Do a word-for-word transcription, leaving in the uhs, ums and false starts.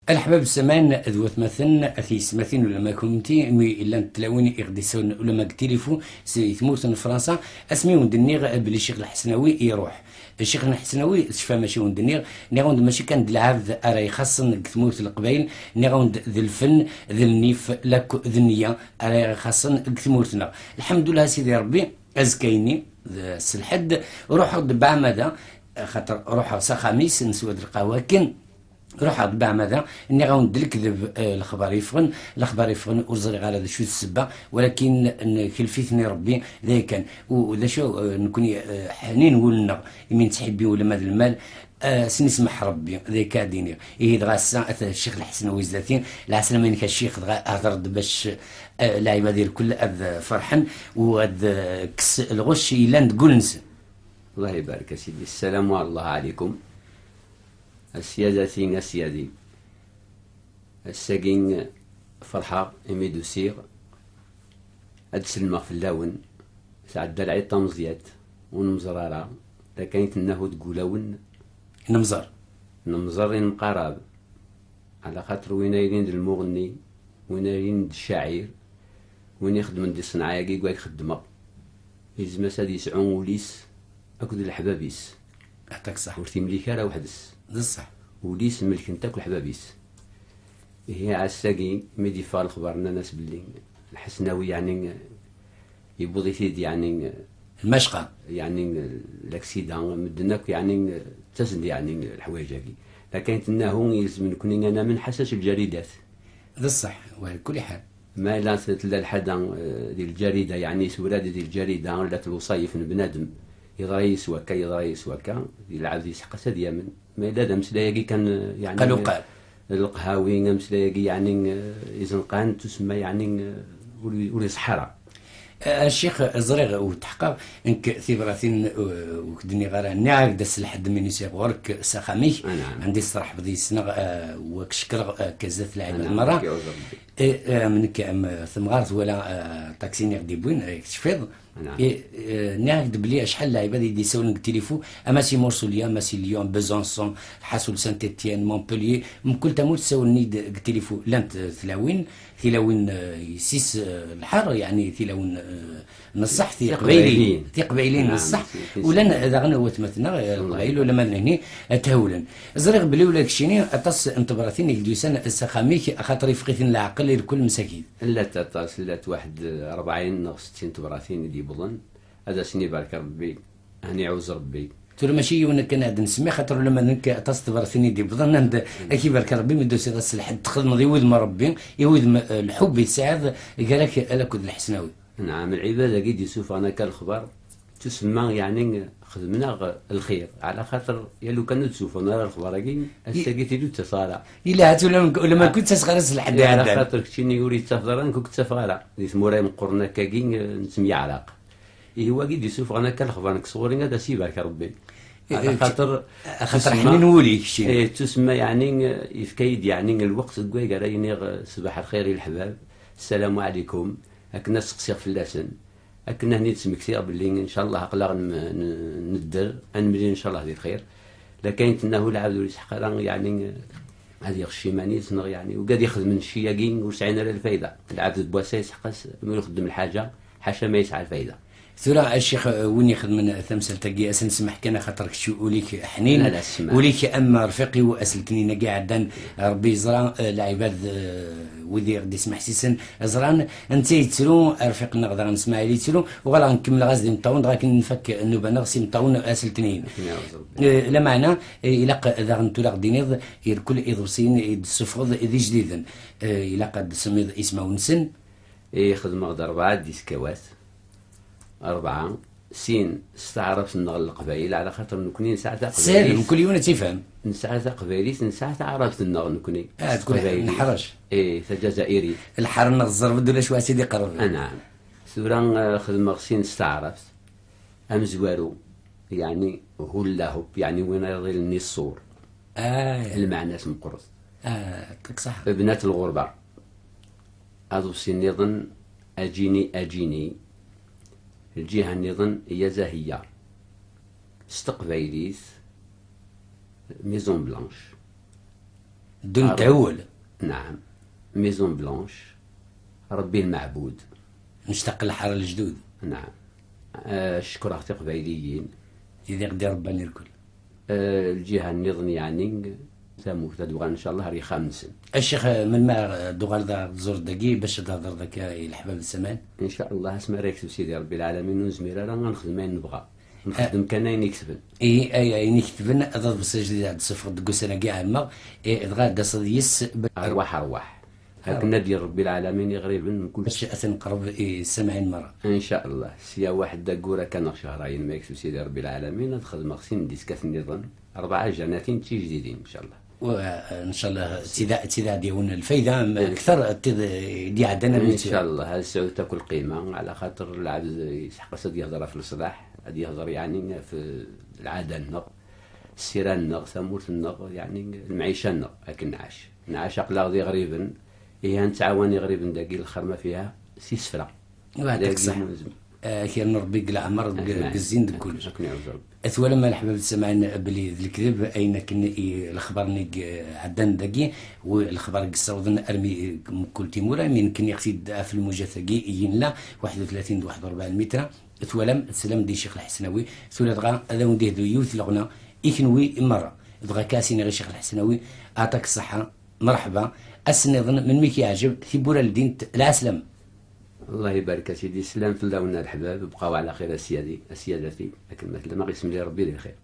A leḥbab ssaman d watmaten, a tiyesmatin ulama kunemti, mi llant tlawin i ɣ-d-isawlen ulama deg tilifu si tmurt n Fransa, asmi wen-d-nniɣ belli Ccix Lḥesnawi iruḥ. Ccix Lḥesnawi, tecfam acu wen-d-nniɣ? Nniɣ-wen-d mačči kan d lɛebd ara ixaṣṣen deg tmurt n Leqbayel, nniɣ-wen-d d lfen, d nnif, lakk d nniya ara ixaṣṣen deg tmurt-nneɣ. Lḥemdullah a Sidi Ṛebbi, azekka-yini, d s lḥedd, ruḥeɣ-d beɛmada, xaṭer ruḥeɣ s axxam-is, neswa-d lqahwa akken, ruḥeɣ-d beɛmada, nniɣ-awen-d lekdeb, eh, lexbar yeffɣen, lexbar yeffɣen ur ẓriɣ ara d acu d ssebba, walakin nkelf-iten i Ṛebbi, d aya kan. U d acu, eh, nekni, eh, ḥnin wul-nneɣ, imi nettḥibbi ulama d lmal, eh, s nismeḥ Ṛebbi, d aya kan ad d-iniɣ. Ihi dɣa ass-a, ata Ccix Lḥesnawi zdat-i, lɛeslama-inek a Ccix, dɣa hder-d bac, eh, lɛibad irkel ad ferḥen, u ad, eh, kkes lɣecc yellan deg wul-nsen. الله يبارك يا سيدي. السلام الله عليكم. A syadatin, a syadi. Ass-agi ferḥeɣ imi d-usiɣ ad d-sellmeɣ fell-awen. Tɛedda lɛid tameẓyant ur nemẓer ara, lakin tennahu deg wulawen. Nemẓer. Nemẓer i nemqarab. Ɛla xaṭer win ay yilin d lmuɣenni, win ay yilin d ccacir, win ixeddmen di ṣṣenɛa-agi i xeddmeɣ, yezmer ad yesɛu ul-is akked leḥbab-is. Aṭak ṣṣeḥ. Ur t-imlik ara weḥd-s. D ṣṣeḥ. Ul-is melken-t akk leḥbab-is. Ihi ass-agi mi d-yeffeɣ lexbar, nnan-as belli Lḥesnawi, yeɛni, yewweḍ-it-id, yeɛni, lmacqa, yeɛni, laksida, medden akk, yeɛni, ttasen-d, yeɛni, leḥwayeǧ-agi. Lakin tennahu yelzem nekni ad namen ḥaca s lǧaridat. D ṣṣeḥ, wa kul ḥal. Ma yella tella lḥada, eh, di lǧarida, yeɛni tura di lǧarida, llant lewṣayef n bnadem, yeḍra-yas wakka, yeḍra-yas wakka, di lɛebd yesḥeq-as ad yamen. Ma yella d ameslay-agi kan, eh, yeɛni, qaluqal, leqhawi, ameslay-agi, yeɛni, eh, izenqan, tusemma, yeɛni, eh, ur, ur iṣeḥḥa ara. A Ccix, ẓriɣ u tḥeqqeɣ, nekk tibratin, eh, ur k-d-nniɣ ara, nniɣ-ak-d ass lḥedd mi nusiɣ ɣur-k s axxam-ik, anɛam, anda i s-tṛeḥbeḍ yis-neɣ, eh, u ad k-cekkreɣ, eh, akka zdat lɛibad merra. Anɛam, nekk ɛuzr Rebbi. Eh, eh, nekk am temɣart wala, eh, taksi-nni i ɣ-d-yewwin, eh, tecfiḍ? Anɛam. Eh, eh, nniɣ-ak-d belli acḥal n lɛibad i d-isawlen deg tilifu, ama si Mursulya, ama si Lyon, Besançon, ḥasul Saint-Étienne, Montpellier, mkul tamurt sawlen-iyi-d deg tilifu. Llant, eh, tlawin, tilawin, eh, yessis, eh, lḥer, yeɛni tilawin, eh, n ṣṣeḥ, tiqbayliyin, tiqbayliyin n ṣṣeḥ. Ulan daɣen watmaten-nneɣ, eh, Leqbayel, ulamma d nehni, ad thewlen. Ẓriɣ belli ula d keččini aṭas n tebratin i k-d-yusan s axxam-ik, axaṭer ifeq-iten leɛqel irkul msakit. Llant aṭas, llant waḥed rebɛin neɣ settin tebratin i d-yewwḍen. Ad asen-ibarek Rebbi, ad asen-iɛuz Rebbi. Tura mačči yiwen akken ad nsemmi, xaṭer ulamma d nekk aṭas tebratin i d-yewwḍen, anda ak-ibarek Rebbi mi d-tusiḍ ass lḥedd, txedmeḍ i wudem n Rebbi, i wudem, eh, lḥubb i tesɛiḍ gar-ak akked Lḥesnawi. Nɛam, lɛibad-agi d-yessufɣen akka lexbar, tusemma, yeɛni, xedmen-aɣ lxir, ɛla xaṭer ya lukan ur d-sufɣen ara lexbar-agi, ass-agi tili ur d-ttaseɣ ara. Yella hat ulamma, ulamma ur d-ttaseɣ ara s lḥedd iɛeddan. Ɛla xaṭer keččini ur yi-d-ttafeḍ ara, nekk ur k-ttafeɣ ara. Di tmura imeqqren akkagi, eh, nettemyeɛraq. Ihi wagi d-yessufɣen akka lexbar nekk sɣur-i, ad as-ibarek Rebbi. Eh, eh, xaṭer, axaṭer tusemma, ḥnin wul-ik, keččini. Eh, tusemma, yeɛni, eh, yefka-yi-d, yeɛni, lweqt deg wayeg ara iniɣ, eh, ṣṣbeḥ lxir i leḥbab, ssalamu ɛlikum, akken ad seqsiɣ fell-asen, akken ad ten-id-smektiɣ belli, ncallah, aql-aɣ n-, n-, nedder, ad nemlil, ncallah, di lxir. Lakin tennahu lɛebd ur yesḥeq ara, yeɛni, eh, ad iɣecc iman-is, neɣ, yeɛni, ugad ixedmen cci-agi ur sɛin ara lfayda. Lɛebd n wass-a yesḥeq-as, mi ur ixeddem lḥaǧa, ḥaca ma yesɛa lfayda. Tura, a Ccix, win ixedmen tamsalt-agi, ad s-nsemmeḥ kan, axaṭer kečč ul-ik ḥnin, la, la, ssmaḥ, ul-ik am rfiq-iw ass letnin-agi iɛeddan, Rebbi yeẓra, eh, lɛibad, eh, wid i ɣ-d-ismeḥsisen ẓran, netta yettru, rfiq-nneɣ daɣen Smaɛil yettru, uɣaleɣ nkemmleɣ-as d imeṭṭawen, dɣa akken nfak nnuba-nneɣ s imeṭṭawen ass letnin. Akken iɛuz Rebbi. Eh, lameɛna, eh, ilaq daɣen tura ɣ-d-tiniḍ, irkul iḍebsiyen i d-tessufɣeḍ d ijdiden. Eh, ilaq ad d-tsemmiḍ ismawen-nsen. I xedmeɣ-d rebɛa diskawat. Rebɛa, sin s taɛrabt-nneɣ n Leqbayel, ɛla xaṭer nekni nesɛa taqbaylit. Sahel, mkul yiwen ad tt-ifhem. Nesɛa taqbaylit, nesɛa taɛrabt-nneɣ nekni. Ah, s teqbaylit. Neḥṛec. Eh, taǧazairi. Lḥer-nneɣ ẓẓerb-d ulac wa s-id-iqerrben. Anɛam. Tura, eh, xedmeɣ sin s taɛrabt. Amezwaru, yeɛni hula hoop, yeɛni win ara iḍilen i ṣṣur. Ah. Lmeɛna-s meqqret. Ah, ṭṭik ṣaḥ. Bnat lɣurba. Aḍebsi nniḍen, aǧini, aǧini. Lǧiha nniḍen, ya zahiya. S teqbaylit, Maison Blanche. Ddun tɛewwel. Naɛam. Maison Blanche. Rebbi lmeɛbud. Nectaq lḥara lejdud. Naɛam. Ah, cekreɣ tiqbayliyin. Tid i ɣ-d-irebban irkel. Ah, lǧiha nniḍen, yeɛni tamurt, ad uɣalen ncallah ar yexxamen-nsen. A ccix, melmi ara d-tuɣaleḍ ad ɣ-tẓureḍ dagi bac ad d-thedreḍ akka i leḥbab d tamaɛin? Ncallah, asmi ara yekteb Sidi Rebbi lɛalamin, ur nezmir ara ad nexdem ayen nebɣa. Nxeddem kan ayen iketben. Ihi, ay, ayen iketben, ad aḍbes ajdid ad d-sufɣeḍ deg ussan-agi, ɛelmeɣ, eh, dɣa ad d-taseḍ yis-s. Arwaḥ, arwaḥ. Akken ad d-yerr Rebbi lɛalamin iɣriben n kul. Bac ad ten-neqreb i samaɛin merra. Ncallah, sya waḥed d aggur akka neɣ cehrayen, ma yekteb Sidi Rebbi lɛalamin, ad xedmeɣ sin n diskat nniḍen, rebɛa janatin d tijdidin, ncallah. Wa, ncallah, d tid, d tid ad d-yawin lfayda, am, akter d tid i d-iɛeddan armi d tura. Ncallah, ad sɛut akk lqima, ɛla xaṭer lɛebd yesḥeq-as ad yehder ɣef leṣlaḥ, ad yehder, yeɛni, ɣef lɛada-nneɣ, ssira-nneɣ, tamurt-nneɣ, yeɛni, lemɛica-nneɣ, akken nɛac. Nɛac aql-aɣ d iɣriben, ihi ad nettɛawan iɣriben dagi, lxer ma fiha, s isefra. Yeɛṭik ṣṣeḥ. Dagi. Eh, ad k-yernu Rebbi deg leɛmer, deg, ajmaɛin, deg zzin, deg kullec. Akken iɛuzz Rebbi. Twalam a leḥbab d samaɛin belli d lekdeb, ayen akken i lexbar-nni i ɛeddan dagi, u lexbar i yessawḍen armi, eh, mkul timura, mi nekkni ɣ-t-id ɣef lmujat-agi i yinla, waḥed u tlatin d waḥed u rebɛin mitra. Twalam, teslam di Ccix Lḥesnawi, tura dɣa ad awen-d-ihdu yiwet leɣna i kenwi merra. Dɣa akka a s-iniɣ i Ccix Lḥesnawi, aɛṭak ṣṣeḥḥa, merḥba, ass nniḍen, melmi k-yeɛjeb, tiwwura ldint, lɛeslama. Allah ibarek a sidi, slam fell-awen a leḥbab, bqaw ɛla xir a syadi, a syadati, akken ma tellam, a ɣ-ismel Rebbi di lxir.